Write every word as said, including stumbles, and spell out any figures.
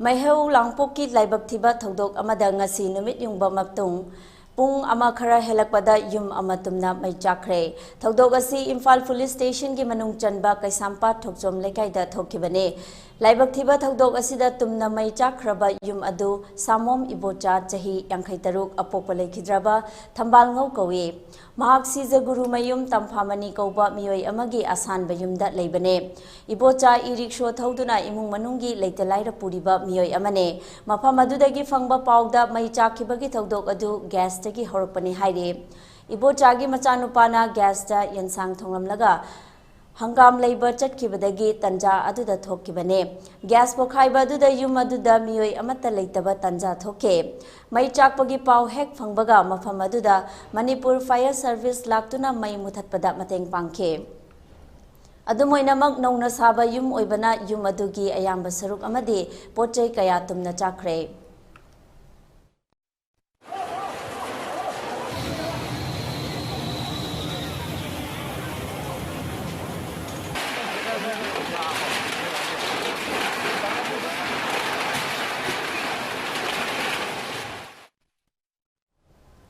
ꯃꯩꯍꯧ ꯂꯥꯡꯄꯣꯛꯀꯤ ꯂꯥꯏꯕꯛ ꯊꯤꯕ ꯊꯧꯗꯣꯛ ꯑꯃꯗ ꯉꯁꯤ ꯅꯨꯃꯤꯠ ꯌꯨꯡꯕ ꯃꯇꯨꯡ ꯄꯨꯡ ꯑꯃ ꯈꯔ ꯍꯦꯜꯂꯛꯄꯗ ꯌꯨꯝ ꯑꯃ ꯇꯨꯝꯅ ꯃꯩ ꯆꯥꯛꯈ꯭ꯔꯦ꯫ ꯊꯧꯗꯣꯛ ꯑꯁꯤ ꯏꯝꯐꯥꯜ ꯄꯨꯂꯤꯁ ꯁ꯭ꯇꯦꯁꯟꯒꯤ ꯃꯅꯨꯡ ꯆꯟꯕ ꯀꯩꯁꯥꯝꯄꯥꯠ ꯊꯣꯛꯆꯣꯝ ꯂꯩꯀꯥꯏꯗ ꯊꯣꯛꯈꯤꯕꯅꯤ꯫ ꯂꯥꯏꯕꯛ ꯊꯤꯕ ꯊꯧꯗꯣꯛ ꯑꯁꯤꯗ ꯇꯨꯝꯅ ꯃꯩ ꯆꯥꯛꯈ꯭ꯔꯕ ꯌꯨꯝ ꯑꯗꯨ ꯁꯥꯃꯣꯝ ꯏꯕꯣꯆꯥ, ꯆꯍꯤ ꯌꯥꯡꯈꯩ ꯇꯔꯨꯛ, ꯑꯄꯣꯛꯄ ꯂꯩꯈꯤꯗ꯭ꯔꯕ ꯊꯝꯕꯥꯜꯉꯧ ꯀꯧꯏ꯫ ꯃꯍꯥꯛ ꯁꯤꯖꯒꯨꯔꯨꯃꯌꯨꯝ ꯇꯝꯐꯥꯃꯅꯤ ꯀꯧꯕ ꯃꯤꯑꯣꯏ ꯑꯃꯒꯤ ꯑꯁꯥꯟꯕ ꯌꯨꯝꯗ ꯂꯩꯕꯅꯦ꯫ ꯏꯕꯣꯆꯥ ꯏ ꯔꯤꯛꯁꯣ ꯊꯧꯗꯨꯅ ꯏꯃꯨꯡ ꯃꯅꯨꯡꯒꯤ ꯂꯩꯇ ꯂꯥꯏꯔ ꯄꯨꯔꯤꯕ ꯃꯤꯑꯣꯏ ꯑꯃꯅꯦ꯫ ꯃꯐꯝ ꯑꯗꯨꯗꯒꯤ ꯐꯪꯕ ꯄꯥꯎꯗ ꯃꯩ ꯆꯥꯛꯈꯤꯕꯒꯤ ꯊꯧꯗꯣꯛ ꯑꯗꯨ ꯒ꯭ꯌꯥꯁꯇꯒꯤ ꯍꯧꯔꯛꯄꯅꯤ ꯍꯥꯏꯔꯤ꯫ ꯏꯕꯣꯆꯥꯒꯤ ꯃꯆꯥꯅꯨꯄꯥꯅ ꯒ꯭ꯌꯥꯁꯇ ꯌꯦꯟꯁꯥꯡ ꯊꯣꯡꯂꯝꯂꯒ ꯍꯪꯒꯥꯝ ꯂꯩꯕ ꯆꯠꯈꯤꯕꯗꯒꯤ ꯇꯟꯖꯥ ꯑꯗꯨꯗ ꯊꯣꯛꯈꯤꯕꯅꯦ꯫ ꯒ꯭ꯌꯥꯁ ꯄꯣꯈꯥꯏꯕ ꯑꯗꯨꯗ ꯌꯨꯝ ꯑꯗꯨꯗ ꯃꯤꯑꯣꯏ ꯑꯃꯠꯇ ꯂꯩꯇꯕ ꯇꯟꯖꯥ ꯊꯣꯛꯈꯤ꯫ ꯃꯩ ꯆꯥꯛꯄꯒꯤ ꯄꯥꯎ ꯍꯦꯛ ꯐꯪꯕꯒ ꯃꯐꯝ ꯑꯗꯨꯗ ꯃꯅꯤꯄꯨꯔ ꯐꯥꯌꯔ ꯁꯔꯚꯤꯁ ꯂꯥꯛꯇꯨꯅ ꯃꯩ ꯃꯨꯊꯠꯄꯗ ꯃꯇꯦꯡ ꯄꯥꯡꯈꯤ꯫ ꯑꯗꯨꯝ ꯑꯣꯏꯅꯃꯛ, ꯅꯧꯅ ꯁꯥꯕ ꯌꯨꯝ ꯑꯣꯏꯕꯅ ꯌꯨꯝ ꯑꯗꯨꯒꯤ ꯑꯌꯥꯝꯕ ꯁꯔꯨꯛ ꯑꯃꯗꯤ ꯄꯣꯠ ꯆꯩ ꯀꯌꯥ ꯇꯨꯝꯅ ꯆꯥꯛꯈ꯭ꯔꯦ꯫